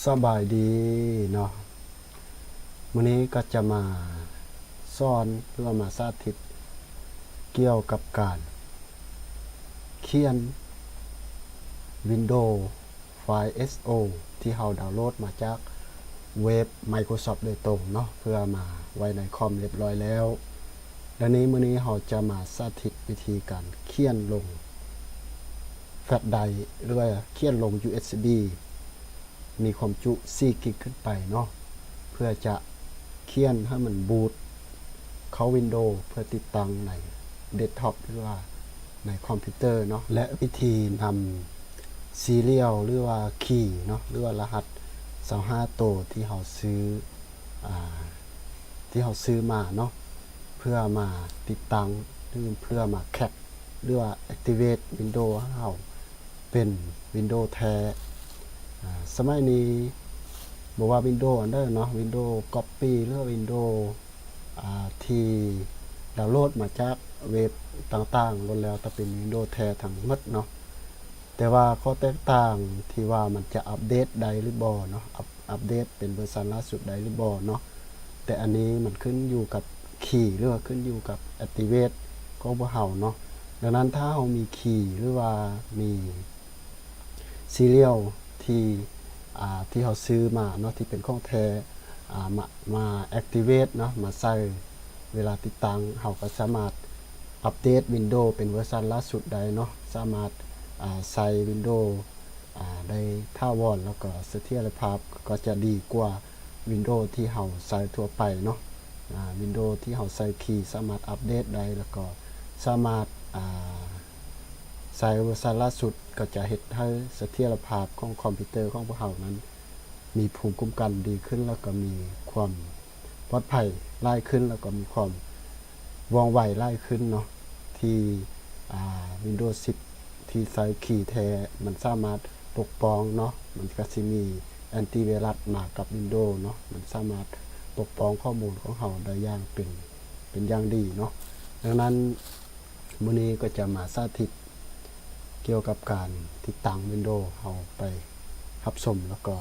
ສະບາຍດີເນາະ, ມື້ນີ້ກໍຈະມາສອນ ຫຼືວ່າມາສາທິດກ່ຽວກັບການຂຽນ Windows ໄຟລ໌ ເອສໂອ ທີ່ເຮົາດາວໂຫຼດມາຈາກເວັບ Microsoft ໂດຍຕົງເນາະ, ເພື່ອມາໄວ້ໃນຄອມຮຽບຮ້ອຍແລ້ວ. ແລະນີ້ ມື້ນີ້ເຮົາຈະມາສາທິດວິທີການຂຽນລົງແຟລດໄດຣຟ໌ ຫຼືວ່າຂຽນລົງ USB ມີຄວາມຈຸສີ່ກິກຂຶ້ນໄປເນາະ, ເພື່ອຈະຂຽນໃຫ້ມັນບູດເຂົ້າ Windows ເພື່ອຕິດຕັ້ງໃນເດັສທັອບ ຫຼືວ່າໃນຄອມພິວເຕີເນາະ. ແລະວິທີນຳ serial ຫຼືວ່າຄີເນາະ ຫຼືວ່າລະຫັດຊາວຫ້າໂຕທີ່ເຮົາຊື້ ອ່າ ທີ່ເຮົາຊື້ມາເນາະ ເພື່ອມາຕິດຕັ້ງ ຫຼືເພື່ອມາແຮັກ ຫຼືວ່າ activate Windows ໃຫ້ເຮົາເປັນ Windows ແທ້. ອາ ສະໄໝນີ້ບໍ່ວ່າ Windows ອັນໃດເນາະ, Windows Copy ຫຼືວ່າ Windows ອາ ທີ່ດາວໂຫຼດມາຈາກເວັບຕ່າງໆ ລ້ວນແລ້ວແຕ່ເປັນ Windows ແທ້ທັງໝົດເນາະ. ແຕ່ວ່າຂໍ້ແຕກຕ່າງທີ່ວ່າມັນຈະອັບເດດໄດ້ຫຼືບໍ່ເນາະ, ອັບ ອັບເດດເປັນເວີຊັນລ່າສຸດໄດ້ຫຼືບໍ່ເນາະ, ແຕ່ອັນນີ້ມັນຂຶ້ນຢູ່ກັບຄີ ຫຼືວ່າຂຶ້ນຢູ່ກັບ activate ຂອງພວກເຮົາເນາະ. ດັ່ງນັ້ນ ຖ້າເຮົາມີຄີ ຫຼືວ່າມີ serial ທີ່ ອ່າ ທີ່ເຮົາຊື້ມາເນາະ ທີ່ເປັນຂອງແທ້ ອ່າ ມາ ມາ activate ເນາະ ມາໃສ່ເວລາຕິດຕັ້ງ, ເຮົາກໍສາມາດອັບເດດ Windows ເປັນເວີຊັນລ່າສຸດໄດ້ເນາະ, ສາມາດ ອ່າ ໃຊ້ Windows ອ່າ ໄດ້ຖາວອນ ແລ້ວກໍສະຖຽນລະພາບກໍຈະດີກວ່າ Windows ທີ່ເຮົາໃຊ້ທົ່ວໄປເນາະ. ອ່າ Windows ທີ່ເຮົາໃຊ້ຄີສາມາດອັບເດດໄດ້ ແລ້ວກໍສາມາດ ອ່າ ໃຊ້ເວີຊັນລ່າສຸດ ກໍຈະເຮັດໃຫ້ສະຖຽນລະພາບຂອງຄອມພິວເຕີຂອງພວກເຮົານັ້ນ ມີພູມຄຸ້ມກັນດີຂຶ້ນ ແລ້ວກໍມີຄວາມປອດໄພຫຼາຍຂຶ້ນ ແລ້ວກໍມີຄວາມວ່ອງໄວຫຼາຍຂຶ້ນເນາະ ທີ່ ອ່າ Windows ສິບ ທີ່ໃຊ້ຄີແທ້ ມັນສາມາດປົກປ້ອງເນາະ, ມັນກໍຊິມີ antivirus ມາກັບ Windows ເນາະ, ມັນສາມາດປົກປ້ອງຂໍ້ມູນຂອງເຮົາໄດ້ຢ່າງເປັນ ເປັນຢ່າງດີເນາະ. ດັ່ງນັ້ນ ມື້ນີ້ກໍຈະມາສາທິດກ່ຽວກັບການຕິດຕັ້ງ Windows ເຮົາໄປຮັບຊົມ ແລ້ວກໍ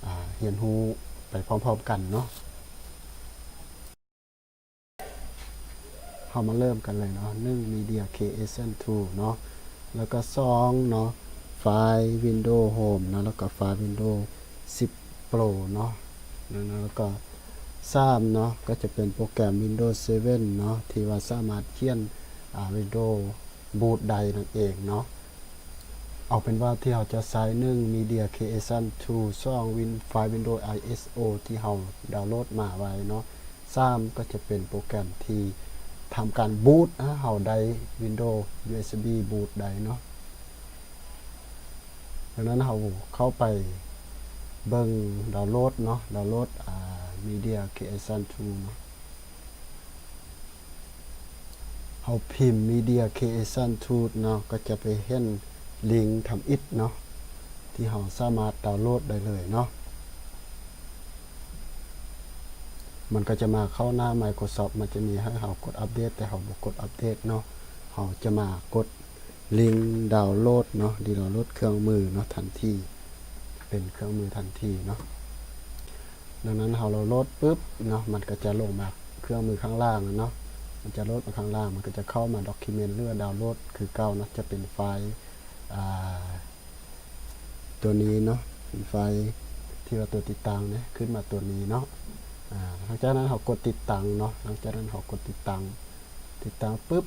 ອ່າ ຮຽນຮູ້ໄປພ້ອມໆກັນເນາະ. ເຮົາມາເລີ່ມກັນເລີຍເນາະ, ໜຶ່ງ Media Creation Tool ເນາະ, ແລ້ວກໍ ສອງ ເນາະ ໄຟລ໌ Windows Home ເນາະ, ແລ້ວກໍ ໄຟລ໌ Windows ສິບ Pro ເນາະ, ແລ້ວກໍ ສາມ ເນາະ ກໍຈະເປັນໂປຣແກຣມ Windows ເຊເວັນ ເນາະ ທີ່ວ່າສາມາດຂຽນ ອ່າ Windows boot ໄດ້ນັ້ນເອງເນາະ. ເອົາເປັນວ່າທີ່ເຮົາຈະໃຊ້ ໜຶ່ງ Media Creation Tool ສອງ Win- ໄຟລ໌ Windows ໄອເອສໂອ ທີ່ເຮົາດາວໂຫຼດມາໄວ້ເນາະ, ສາມ ກໍຈະເປັນໂປຣແກຣມທີ່ທຳການ boot ໃຫ້ເຮົາໄດ້ Windows USB boot ໄດ້ເນາະ. ດັ່ງນັ້ນເຮົາເຂົ້າໄປເບິ່ງດາວໂຫຼດເນາະ, ດາວໂຫຼດ ອ່າ Media Creation Tool ເນາະ. ເຮົາພິມ Media Creation Tool ເນາະ, ກໍຈະໄປເຫັນລິງທຳອິດເນາະ ທີ່ເຮົາສາມາດດາວໂຫຼດໄດ້ເລີຍເນາະ. ມັນກໍຈະມາເຂົ້າໜ້າ Microsoft ມັນຈະມີໃຫ້ເຮົາກົດອັບເດດ, ແຕ່ເຮົາບໍ່ກົດອັບເດດເນາະ, ເຮົາຈະມາກົດ ລິງດາວໂຫຼດເນາະ, ດາວໂຫຼດເຄື່ອງມືເນາະ ທັນທີ, ເປັນເຄື່ອງມືທັນທີເນາະ. ດັ່ງນັ້ນເຮົາດາວໂຫຼດປຶບເນາະ, ມັນກໍຈະລົງມາເຄື່ອງມືຂ້າງລ່າງເນາະ, ມັນຈະໂຫຼດມາຂ້າງລ່າງ, ມັນກໍຈະເຂົ້າມາ document ຫຼືວ່າດາວໂຫຼດຄືເກົ່າເນາະ, ຈະເປັນໄຟລ໌ ອ່າ ຕົວນີ້ເນາະ, ເປັນໄຟລ໌ທີ່ວ່າຕົວຕິດຕັ້ງເນາະ, ຂຶ້ນມາຕົວນີ້ເນາະ. ອ່າ ຫຼັງຈາກນັ້ນເຮົາກົດຕິດຕັ້ງເນາະ, ຫຼັງຈາກນັ້ນເຮົາກົດຕິດຕັ້ງ ຕິດຕັ້ງປຶບ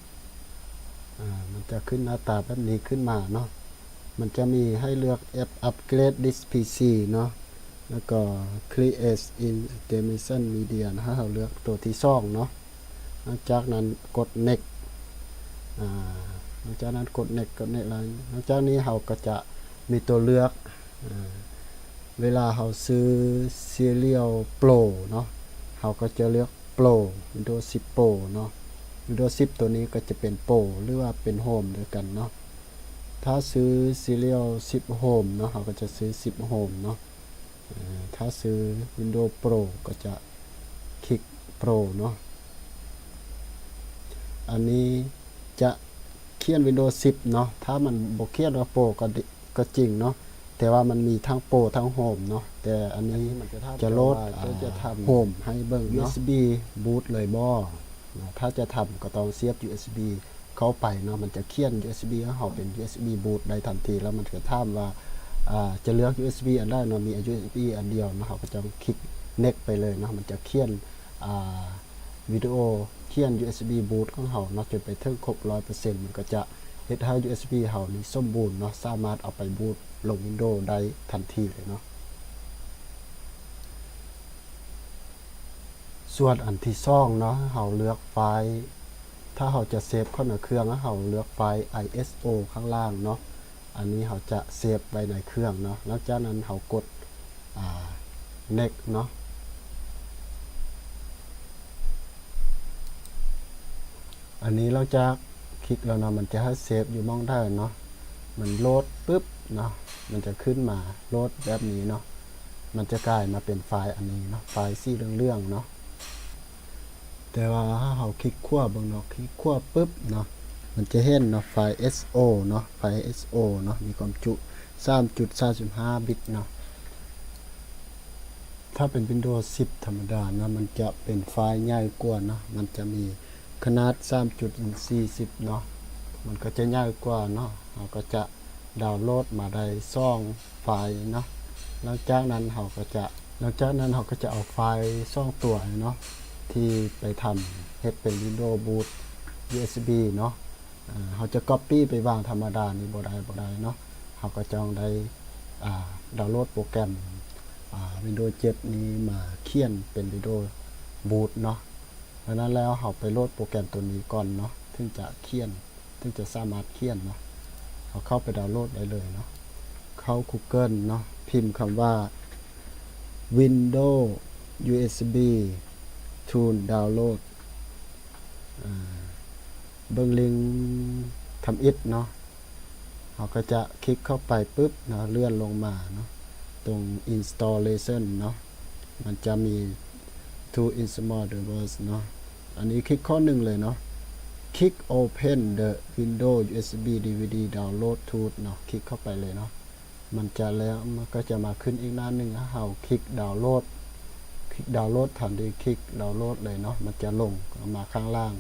ອາ ມັນຈະຂຶ້ນໜ້າຕາແບບນີ້ຂຶ້ນມາເນາະ. ມັນຈະມີໃຫ້ເລືອກ App Upgrade This PC ເນາະ, ແລ້ວກໍ Create Installation Media ໃຫ້ເຮົາເລືອກຕົວທີສອງເນາະ. ຫຼັງຈາກນັ້ນກົດ Next ອາ ຫຼັງຈາກນັ້ນກົດ Next ກົດ Next ແລ້ວ ຫຼັງຈາກນີ້ເຮົາກໍຈະມີຕົວເລືອກ ອາ ເວລາເຮົາຊື້ Serial Pro ເນາະ, ເຮົາກໍຈະເລືອກ Pro Windows ສິບ Pro ເນາະ. Windows ສິບ ຕົວນີ້ກໍຈະເປັນ Pro ຫຼືວ່າເປັນ Home ດ້ວຍກັນເນາະ. ຖ້າຊື້ Serial ສິບ Home ເນາະ, ເຮົາກໍຈະຊື້ ສິບ Home ເນາະ. ເອີ ຖ້າຊື້ Windows Pro ກໍຈະຄລິກ Pro ເນາະ. ອັນນີ້ຈະຂຽນ Windows ສິບ ເນາະ, ຖ້າມັນບໍ່ຂຽນວ່າ Pro ກໍດີ ກໍຈິງເນາະ, ແຕ່ວ່າມັນມີທັງໂປທັງໂຮມເນາະ, ແຕ່ອັນນີ້ ອັນນີ້ມັນຈະຖາມ ຈະໂຫຼດ ເຈົ້າວ່າ ອ່າ ເຈົ້າຈະທຳ ໂຮມໃຫ້ເບິ່ງເນາະ ຢູເອັສບີບູດເລີຍບໍ່ເນາະ. ຖ້າຈະທຳກໍຕ້ອງສຽບຢູເອັສບີ ເຂົ້າໄປເນາະ, ມັນຈະຂຽນຢູເອັສບີໃຫ້ເຮົາເປັນຢູເອັສບີບູດໄດ້ທັນທີ. ແລ້ວມັນຈະຖາມວ່າ ອ່າ ຈະເລືອກຢູເອັສບີອັນໃດເນາະ, ມີຢູເອັສບີອັນດຽວເນາະ, ເຮົາກໍຕ້ອງຄລິກເນັກໄປເລີຍເນາະ. ມັນຈະຂຽນ ອ່າ ວິດີໂອ ຂຽນຢູເອັສບີບູດຂອງເຮົາເນາະ ຈົນໄປເຖິງຄົບຮ້ອຍເປີເຊັນ, ມັນກໍຈະເຮັດໃຫ້ຢູເອັສບີເຮົານີ້ສົມບູນເນາະ, ສາມາດເອົາໄປບູດລົງວິນໂດໄດ້ທັນທີເລີຍເນາະ. ສ່ວນອັນທີສອງເນາະ, ເຮົາເລືອກໄຟລ໌ ຖ້າເຮົາຈະເຊບເຂົ້າໃນເຄື່ອງ, ເຮົາເລືອກໄຟລ໌ໄອເອັສໂອຂ້າງລ່າງເນາະ. ອັນນີ້ເຮົາຈະເຊບໄວ້ໃນເຄື່ອງເນາະ. ຫຼັງຈາກນັ້ນເຮົາກົດ ອ່າ ເນັກເນາະ. ອັນນີ້ຫຼັງຈາກຄລິກແລ້ວເນາະ, ມັນຈະໃຫ້ເຊບຢູ່ໝ່ອງໃດເນາະ. ມັນໂຫຼດປຶບເນາະ, ມັນຈະຂຶ້ນມາໂຫຼດແບບນີ້ເນາະ, ມັນຈະກາຍມາເປັນໄຟລ໌ອັນນີ້ເນາະ, ໄຟລ໌ສີເຫຼືອງໆເນາະ. ແຕ່ວ່າຖ້າເຮົາຄລິກຂວາເບິ່ງເນາະ, ຄລິກຂວາປຶບເນາະ, ມັນຈະເຫັນເນາະ ໄຟລ໌ເອັສໂອເນາະ, ໄຟລ໌ເອັສໂອເນາະ, ມີຄວາມຈຸສາມຈຸດສາມສິບຫ້າບິດເນາະ. ຖ້າເປັນວິນໂດສິບທຳມະດາເນາະ, ມັນຈະເປັນໄຟລ໌ໃຫຍ່ກວ່າເນາະ, ມັນຈະມີຂະໜາດສາມຈຸດສີ່ສິບເນາະ, ມັນກໍຈະໃຫຍ່ກວ່າເນາະ. ເຮົາກໍຈະ ດາວໂຫຼດມາໄດ້ສອງໄຟລ໌ເນາະ. ຫຼັງຈາກນັ້ນເຮົາກໍຈະ ຫຼັງຈາກນັ້ນເຮົາກໍຈະເອົາໄຟລ໌ສອງຕົວນີ້ເນາະ ທີ່ໄປທຳເຮັດເປັນວິນໂດບູດຢູເອັສບີເນາະ, ເຮົາຈະກັອບປີ້ໄປວາງທຳມະດານີ້ບໍ່ໄດ້ ບໍ່ໄດ້ເນາະ. ເຮົາກໍຕ້ອງໄດ້ ອ່າ ດາວໂຫຼດໂປຣແກຣມ ອ່າ ວິນໂດເຈັດນີ້ມາຂຽນເປັນວິນໂດບູດເນາະ. ດັ່ງນັ້ນແລ້ວ ເຮົາໄປໂຫຼດໂປຣແກຣມຕົວນີ້ກ່ອນເນາະ ເຖິງຈະຂຽນ ເຖິງຈະສາມາດຂຽນເນາະ. ເຮົາເຂົ້າໄປດາວໂຫຼດໄດ້ເລີຍເນາະ. ເຂົ້າ Google ເນາະ, ພິມຄຳວ່າ Windows ຢູເອັສບີ Tool Download ເບິ່ງລິງທຳອິດເນາະ. ເຮົາກໍຈະຄລິກເຂົ້າໄປປຶບເນາະ, ເລື່ອນລົງມາເນາະ, ຕົງ Installation ເນາະ, ມັນຈະມີ Tool Install Device ເນາະ. ອັນນີ້ຄລິກຂໍ້ໜຶ່ງເລີຍເນາະ, ຄລິກ Open the Windows ຢູເອັສບີ ດີວີດີ Download Tool ເນາະ, ຄລິກເຂົ້າໄປເລີຍເນາະ. ມັນຈະແລ້ວ ມັນກໍຈະມາຂຶ້ນອີກໜ້າໜຶ່ງ, ເຮົາຄລິກດາວໂຫຼດ ຄລິກດາວໂຫຼດ ທັນທີ່ຄລິກດາວໂຫຼດເລີຍເນາະ, ມັນຈະລົງມາຂ້າງລ່າງ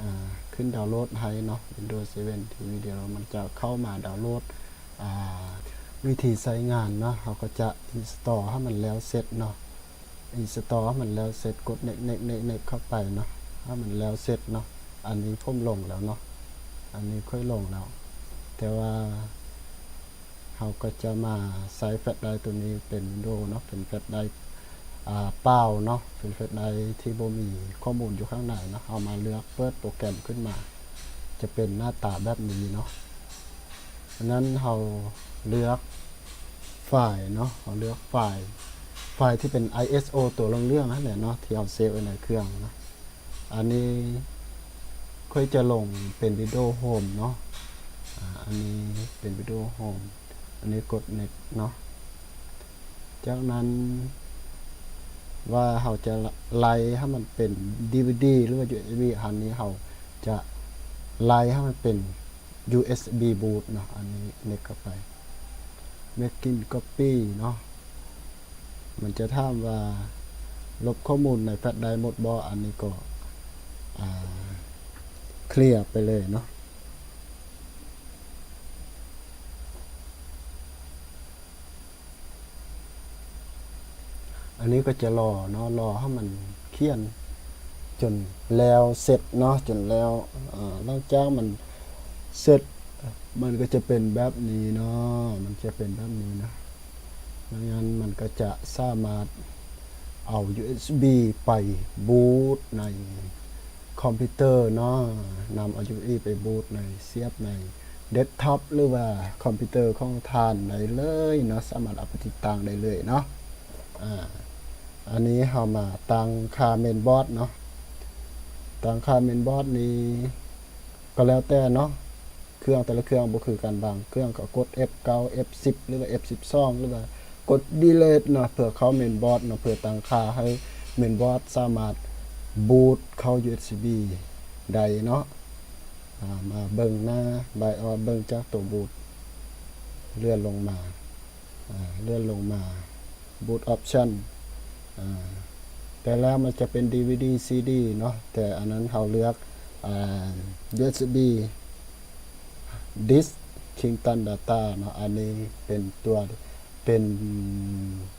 ອ່າ ຂຶ້ນດາວໂຫຼດໃຫ້ເນາະ Windows ເຊເວັນ ທີ່ວິດີໂອ ມັນຈະເຂົ້າມາດາວໂຫຼດ ອ່າ ວິທີໃຊ້ງານເນາະ. ເຮົາກໍຈະ Install ໃຫ້ມັນແລ້ວເສັດເນາະ, Install ໃຫ້ມັນແລ້ວເສັດ, ກົດ Next Next Next Next ເຂົ້າໄປເນາະ, ໃຫ້ມັນແລ້ວເສັດເນາະ. ອັນນີ້ຜົມລົງແລ້ວເນາະ, ອັນນີ້ຂ້ອຍລົງແລ້ວ, ແຕ່ວ່າ ເຮົາກໍຈະມາໃຊ້ແຟລດໄດຣຟ໌ຕົວນີ້ເປັນວິນໂດເນາະ, ເປັນແຟລດໄດຣຟ໌ ອ່າ ເປົ່າເນາະ, ເປັນແຟລດໄດຣຟ໌ທີ່ບໍ່ມີຂໍ້ມູນຢູ່ຂ້າງໃນເນາະ. ເຮົາມາເລືອກເປີດໂປຣແກຣມຂຶ້ນມາ, ຈະເປັນໜ້າຕາແບບນີ້ເນາະ. ອັນນັ້ນເຮົາເລືອກໄຟລ໌ເນາະ, ເຮົາເລືອກໄຟລ໌ ໄຟລ໌ທີ່ເປັນ ໄອເອັສໂອ ຕົວເຫຼືອງໆນັ້ນແຫຼະເນາະ ທີ່ເຮົາເຊບໄວ້ໃນເຄື່ອງເນາະ. ອັນນີ້ຂ້ອຍຈະລົງເປັນວິນໂດໂຮມເນາະ, ອາ ອັນນີ້ເປັນວິນໂດໂຮມ, ອັນນີ້ກົດ Next ເນາະ. ຈາກນັ້ນວ່າເຮົາຈະໄລ່ໃຫ້ມັນເປັນ ດີວີດີ ຫຼືວ່າ ຢູເອັສບີ ອັນນີ້ເຮົາຈະໄລ່ໃຫ້ມັນເປັນ ຢູເອັສບີ ບູດເນາະ, ອັນນີ້ Next ເຂົ້າໄປ Making Copy ເນາະ. ມັນຈະຖາມວ່າລົບຂໍ້ມູນໃນແຟລດໄດຣຟ໌ໝົດບໍ່? ອັນນີ້ກໍ ອ່າ ເຄລຍໄປເລີຍເນາະ. ອັນນີ້ກໍຈະລໍເນາະ, ລໍໃຫ້ມັນຂຽນຈົນແລ້ວເສັດເນາະ, ຈົນແລ້ວ. ອາ ຫຼັງຈາກມັນເສັດ ມັນກໍຈະເປັນແບບນີ້ເນາະ, ມັນຈະເປັນແບບນີ້ເນາະ. ດັ່ງນັ້ນມັນກໍຈະສາມາດເອົາ ຢູເອັສບີ ໄປບູດໃນຄອມພິວເຕີເນາະ, ນຳເອົາ ຢູເອັສບີ ໄປບູດໃນ ສຽບໃນເດັສທັອບ ຫຼືວ່າຄອມພິວເຕີຂອງທ່ານໄດ້ເລີຍເນາະ, ສາມາດເອົາໄປຕິດຕັ້ງໄດ້ເລີຍເນາະ. ອາ ອັນນີ້ເຮົາມາຕັ້ງຄ່າເມນບອດເນາະ, ຕັ້ງຄ່າເມນບອດນີ້ກໍແລ້ວແຕ່ເນາະ, ເຄື່ອງແຕ່ລະເຄື່ອງບໍ່ຄືກັນ, ບາງເຄື່ອງກໍກົດ ເອັຟເກົ້າ ເອັຟສິບ ຫຼືວ່າ ເອັຟສິບສອງ ຫຼືວ່າກົດ Delete ເນາະ ເພື່ອເຂົ້າເມນບອດເນາະ, ເພື່ອຕັ້ງຄ່າໃຫ້ເມນບອດສາມາດບູດເຂົ້າ ຢູເອັສບີ ໄດ້ເນາະ. ອາ ມາເບິ່ງໜ້າ BIOS ເບິ່ງຈາກໂຕບູດ ເລື່ອນລົງມາ ອ່າ ເລື່ອນລົງມາ boot option ອ່າ ແຕ່ແລ້ວມັນຈະເປັນ ດີວີດີ ຊີດີ ເນາະ ແຕ່ອັນນັ້ນເຮົາເລືອກ ອ່າ ຢູເອັສບີ ດິສ ຄິງຕັນ ດາຕ້າ ເນາະ ອັນນີ້ເປັນຕົວ ເປັນ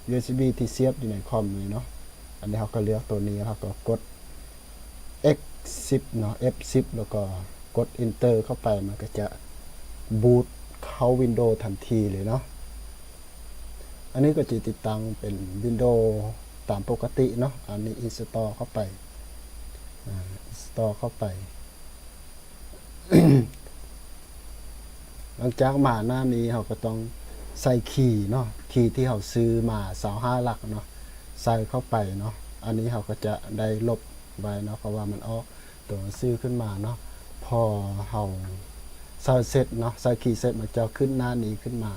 ຢູເອັສບີທີ່ສຽບຢູ່ໃນຄອມນີ້ເນາະ ອັນນີ້ເຮົາກໍເລືອກຕົວນີ້ ເຮົາກໍກົດ ເອັກສິບ ເນາະ ເອັຟສິບ ແລ້ວກໍກົດ Enter ເຂົ້າໄປ ມັນກໍຈະ boot ເຂົ້າ Windows ທັນທີເລີຍເນາະ. ອັນນີ້ກໍຈະຕິດຕັ້ງເປັນ Windows ຕາມປົກກະຕິເນາະ ອັນນີ້ Install ເຂົ້າໄປ ອ່າ Install ເຂົ້າໄປ. ຫຼັງຈາກມາໜ້ານີ້ ເຮົາກໍຕ້ອງໃສ່ຄີເນາະ ຄີທີ່ເຮົາຊື້ມາ ຊາວຫ້າຫຼັກເນາະ ໃສ່ເຂົ້າໄປເນາະ ອັນນີ້ເຮົາກໍຈະໄດ້ລົບໄວ້ເນາະ ເພາະວ່າມັນອອກຕົວໜັງສືຂຶ້ນມາເນາະ. ພໍເຮົາໃສ່ເສັດເນາະ ໃສ່ຄີເສັດ ມັນຈະຂຶ້ນໜ້ານີ້ຂຶ້ນມາ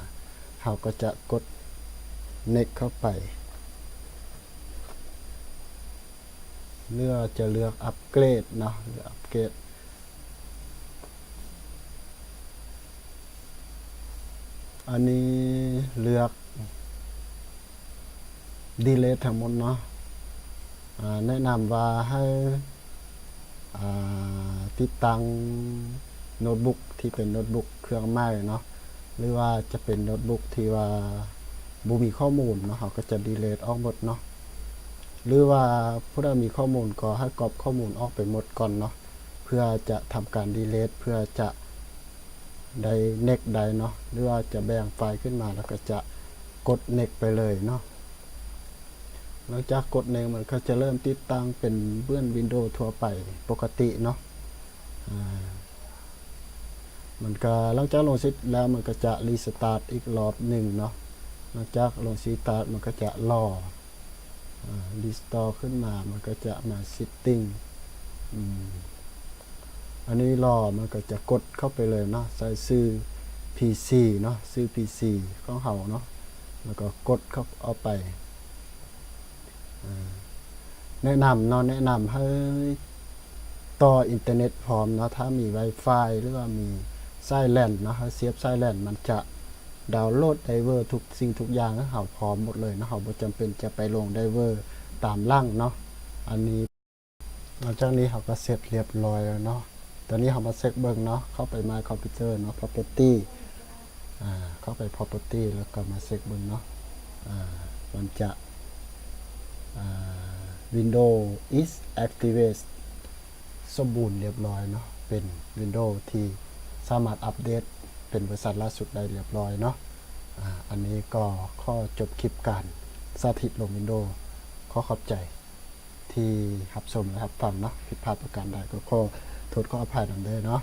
ເຮົາກໍຈະກົດ Next ເຂົ້າໄປ ຫຼືວ່າຈະເລືອກອັບເກຣດເນາະ ເລືອກອັບເກຣດ ອັນນີ້ເລືອກ delete ທັງໝົດເນາະ. ອ່າ ແນະນຳວ່າໃຫ້ ອ່າ ຕິດຕັ້ງໂນ້ດບຸກທີ່ເປັນໂນ້ດບຸກເຄື່ອງໃໝ່ເນາະ ຫຼືວ່າຈະເປັນໂນ້ດບຸກທີ່ວ່າບໍ່ມີຂໍ້ມູນເນາະ ເຮົາກໍຈະ delete ອອກໝົດເນາະ ຫຼືວ່າຜູ້ໃດມີຂໍ້ມູນກໍໃຫ້ກອບຂໍ້ມູນອອກໄປໝົດກ່ອນເນາະ ເພື່ອຈະທຳການ delete ເພື່ອຈະໄດ້ Next ໄດ້ເນາະ ຫຼືວ່າຈະແບ່ງໄຟລ໌ຂຶ້ນມາ ແລ້ວກໍຈະກົດ Next ໄປເລີຍເນາະ. ຫຼັງຈາກກົດ Next ມັນກໍຈະເລີ່ມຕິດຕັ້ງເປັນເໝືອນ Windows ທົ່ວໄປປົກກະຕິເນາະ ອ່າ ມັນກໍ ຫຼັງຈາກລົງເສັດແລ້ວ ມັນກໍຈະ restart ອີກລອບໜຶ່ງເນາະ. ຫຼັງຈາກລົງ restart ມັນກໍຈະລໍ ອ່າ restore ຂຶ້ນມາ ມັນກໍຈະມາ setting ອືມ ອັນນີ້ລໍ ມັນກໍຈະກົດເຂົ້າໄປເລີຍເນາະ ໃສ່ຊື່ ພີຊີ ເນາະ ຊື່ ພີຊີ ຂອງເຮົາເນາະ ແລ້ວກໍກົດເຂົ້າ ເຂົ້າໄປ ອ່າ ແນະນຳເນາະ ແນະນຳໃຫ້ຕໍ່ອິນເຕີເນັດພ້ອມເນາະ ຖ້າມີ Wi-Fi ຫຼືວ່າມີສາຍ LAN ເນາະ ໃຫ້ສຽບສາຍ LAN ມັນຈະດາວໂຫຼດໄດເວີທຸກສິ່ງທຸກຢ່າງໃຫ້ເຮົາພ້ອມໝົດເລີຍເນາະ ເຮົາບໍ່ຈຳເປັນຈະໄປລົງໄດເວີຕາມຫຼັງເນາະ. ອັນນີ້ ຫຼັງຈາກນີ້ເຮົາກໍເສັດລຽບຮ້ອຍແລ້ວເນາະ ຕອນນີ້ເຮົາມາເຊັກເບິ່ງເນາະ ເຂົ້າໄປ My Computer ເນາະ Property ອ່າ ເຂົ້າໄປ Property ແລ້ວກໍມາເຊັກເບິ່ງເນາະ ອ່າ ມັນຈະ ອ່າ Windows is active ສົມບູນລຽບຮ້ອຍເນາະ ເປັນ Windows ທີ່ສາມາດອັບເດດເປັນເວີຊັນລ່າສຸດໄດ້ລຽບຮ້ອຍເນາະ. ອ່າ ອັນນີ້ກໍຂໍຈົບຄລິບການສາທິດລົງ Windows ຂໍຂອບໃຈທີ່ຮັບຊົມ ແລະ ຮັບຟັງເນາະ ຜິດພາດປະການໃດກໍຂໍໂທດຂໍອະໄພນຳເດີເນາະ.